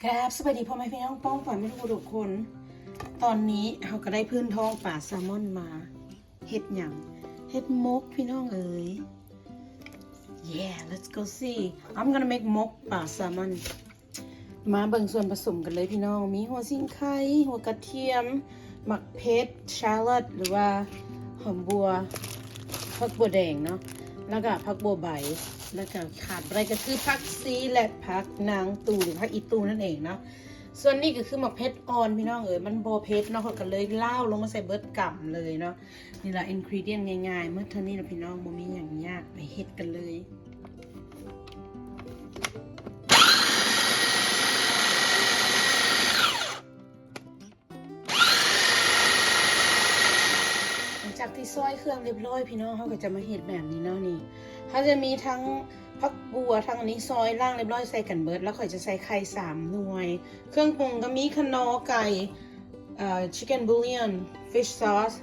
ກາບສະບາຍດີພໍ່ແມ່ພີ່ນ້ອງປ້ອງປາຍໝົດທຸກຄົນ. ຕອນນີ້ເຮົາກໍໄດ້ພື້ນທ້ອງປາແຊລມອນມາ. ເຮັດຫຍັງ? ເຮັດໝົກພີ່ນ້ອງເອີຍ. Yeah, let's go see. I'm gonna make ໝົກປາແຊລມອນ. ມາເບິ່ງສ່ວນປະສົມກັນເລີຍພີ່ນ້ອງ. ມີຫົວສີໄຄ, ຫົວກະທຽມ, ໝາກເຜັດ, ແຄຣອດ ຫຼືວ່າຫອມບົວ, ຜັກບົວແດງເນາະ, ແລ້ວກະຜັກບົວໃບ, ແລ້ວກະຂາດບໍ່ໄດ້ກໍຄືຜັກຊີ ແລະ ຜັກນາງຕູ ຫຼືຜັກອີຕູນັ້ນເອງເນາະ. ສ່ວນນີ້ກໍຄືໝາກເຜັດອ່ອນພີ່ນ້ອງເອີຍ, ມັນບໍ່ເຜັດເນາະ, ເຮົາກໍເລີຍລ້າວລົງມາໃສ່ເບິດກຳເລີຍເນາະ. ນີ້ລະ ingredient ງ່າຍໆ ໝົດເທົ່ານີ້ລະພີ່ນ້ອງ, ບໍ່ມີຫຍັງຍາກ, ໄປເຮັດກັນເລີຍ. ຫຼັງຈາກທີ່ຊອຍເຄື່ອງຮຽບຮ້ອຍພີ່ນ້ອງ, ເຮົາກໍຈະມາເຮັດແບບນີ້ເນາະ. ນີ້ ເຮົາຈະມີທັງຜັກບົວ ທັງອັນນີ້ ຊອຍລ້າງຮຽບຮ້ອຍໃສ່ກັນເບິດ, ແລ້ວຂ້ອຍຈະໃສ່ໄຂ່ສາມໜ່ວຍ. ເຄື່ອງປຸງກໍມີຂະໜໍ່ໄກ່, ເອີ chicken bouillon, fish sauce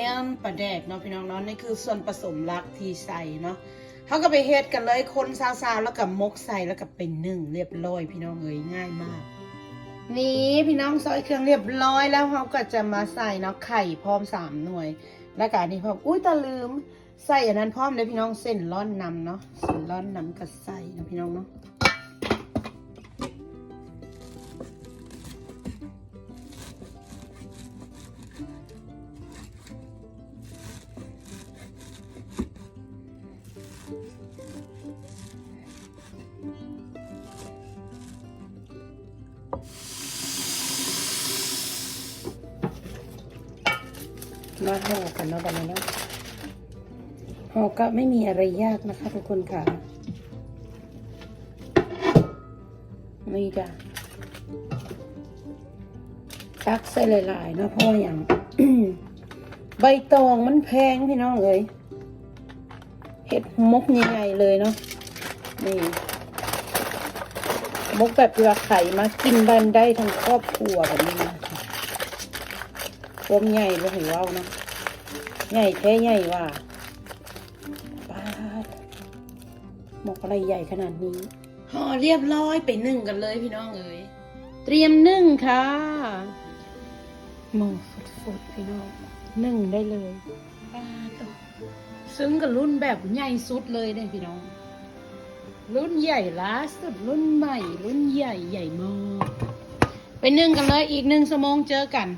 and ປາແດກເນາະພີ່ນ້ອງເນາະ. ນີ້ຄືສ່ວນປະສົມຫຼັກທີ່ໃສ່ເນາະ. ເຮົາກໍໄປເຮັດກັນເລີຍ, ຄົນຊາວໆ ແລ້ວກໍໝົກໃສ່ ແລ້ວກໍໄປໜຶ້ງຮຽບຮ້ອຍພີ່ນ້ອງເອີຍ, ງ່າຍມາກ. ນີ້ພີ່ນ້ອງ ຊອຍເຄື່ອງຮຽບຮ້ອຍແລ້ວ, ເຮົາກໍຈະມາໃສ່ເນາະ ໄຂ່ພ້ອມສາມໜ່ວຍ, ແລ້ວກໍອັນນີ້ພ້ອມ. ອຸ້ຍ ຕາລືມ ໃສ່ອັນນັ້ນພ້ອມເດ້ພີ່ນ້ອງ, ເສັ້ນລ່ອນນຳເນາະ, ເສັ້ນລ່ອນນຳກໍໃສ່ເນາະພີ່ນ້ອງເນາະ. ມາຫໍ່ກັນເນາະ ບັດນີ້ເນາະ. ຫໍ່ກໍໄມ່ມີອະໄລຍາກນະຄະທຸກຄົນຂະ. ນີ້ຈ້ະ ຕັກໃສ່ຫຼາຍໆເນາະ, ເພາະຫຍັງ? ໃບຕອງມັນແພງພີ່ນ້ອງເອີຍ. ເຮັດໝົກໃຫຍ່ໆເລີຍເນາະ. ນີ້ ໝົກແບບທີ່ວ່າໃຜມາກິນໄດ້ທັງຄອບຄົວແບບນີ້ນະ. ຄວາມໃຫຍ່ບໍ່ໃຫ້ເວົ້ານະ, ໃຫຍ່ແທ້ໃຫຍ່ວ່າ. ປາດ ໝົກອະໄລໃຫຍ່ຂະໜາດນີ້. ຫໍ່ຮຽບຮ້ອຍ, ໄປໜຶ້ງກັນເລີຍພີ່ນ້ອງເອີຍ. ຕຽມໜຶ້ງຄ່ະ. ໝໍ້ຟົດໆ ພີ່ນ້ອງ, ໜຶ້ງໄດ້ເລີຍ. ປາດໂທ້ ຊຶ່ງກໍລຸ້ນແບບໃຫຍ່ສຸດເລີຍເດ້ພີ່ນ້ອງ, ລຸ້ນໃຫຍ່ຫຼ້າສຸດ, ລຸ້ນໃໝ່, ລຸ້ນໃຫຍ່, ໃຫຍ່ມາກ. ໄປໜຶ້ງກັນເລີຍ, ອີກໜຶ່ງຊົ່ວໂມງເຈີກັນ.